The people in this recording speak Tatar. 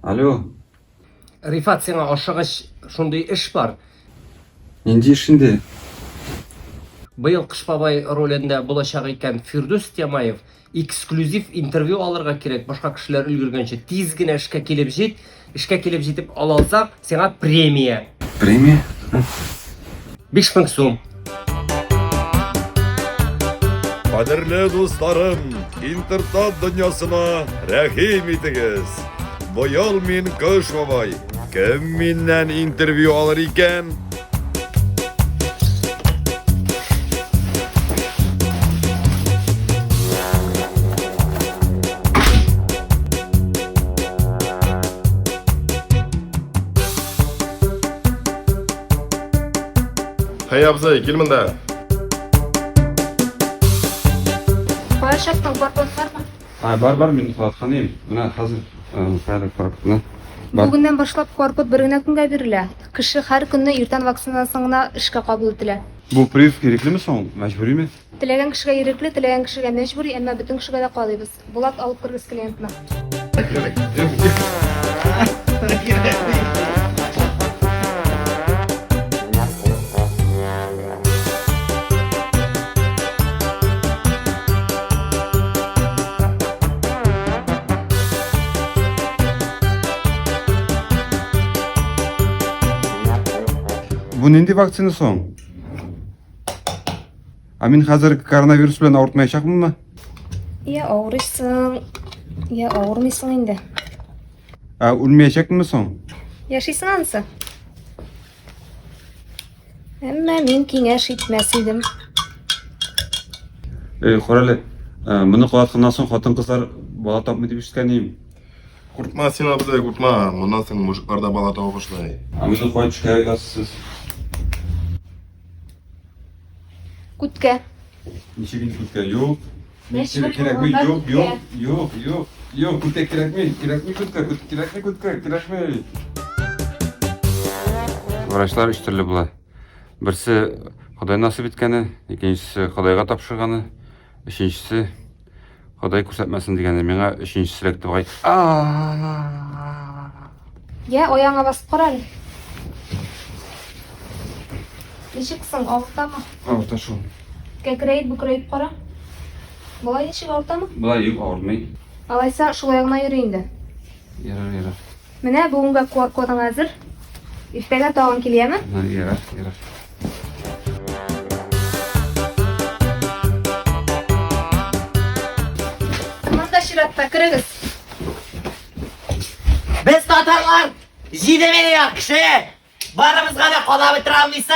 Алло. Рифат, сиңа ашыгыч шундый эш бар. Нинди эш инде? Быел Кыш бабай ролендә булачак икән Фирдүс Тямаев. Эксклюзив интервью алырга кирәк, башка кешеләр өлгергәнче. Тиз генә эшкә килеп җит. Эшкә килеп җитеп ала алсаң, сиңа премия. Премия? 5000 сум. Кадерле дусларым, Интертат дөньясына рәхим итегез. Быел мин Кыш бабай. Кем миннән интервью алыр икән? Хәй, абзый, кил монда. Кая чаптың, бар бармы? А, бар, бар, мин калаткан идем. Менә хәзер хәзер карап, Бар. Бүгеннән башлап QR-код бер генә көнгә бирелә. Кеше һәр көнне иртән вакцинадан соң гына эшкә кабул ителә. Бу прививка иреклеме соң? Мәҗбүриме? Теләгән кешегә ирекле, теләгән кешегә мәҗбүри, әмма бөтен кешегә дә кадыйбыз. Булат, алып керегез клиентны. Бу нинди вакцина соң? Ә мин хәзер коронавирус белән авыртмаячакмынмы? Я авырыйсың, я авырмыйсың инде. Ә үлмәячәкменме соң? Яшисең анысы. Әмма мин киңәш итмәс идем. Эй, кара әле, моны калатканнан соң хатын-кызлар бала тапмый дип ишеткән идем. Куркма син, абзый, куркма. Моннан соң мужиклар да бала таба башлый. Ә моны кая төшкә язасыз? Күткә. Ничек инде күткә? Юк. Мәҗбүр Кирәкми, булганда юк, юк, күткә. юк, юк. Юк, күткә кирәкми, кирәкми күткә, күт, кирәкми күткә, кирәкми. Врачлар өч төрле була. Берсе Ходай насыйп иткәне, икенчесе Ходайга тапшырганы, өченчесе Ходай күрсәтмәсен дигәне. Миңа өченчесе эләкте бугай. Я, аягыңа басып кара әле. Ничек соң, авыртамы? Авырта шул. Кәкрәеп, бөкрәеп кара. Болай ничек авыртамы? Болай юк, авыртмый. Алайса, шулай гына йөри инде. Ярар, ярар. Менә бүгенгә QR-кодың әзер. Иртәгә тагын кил, яме? Ярар, ярар. Монда чиратта керегез. Без татарлар 7 миллиард кеше! Барыбызга да кала бетерә алмыйсыз!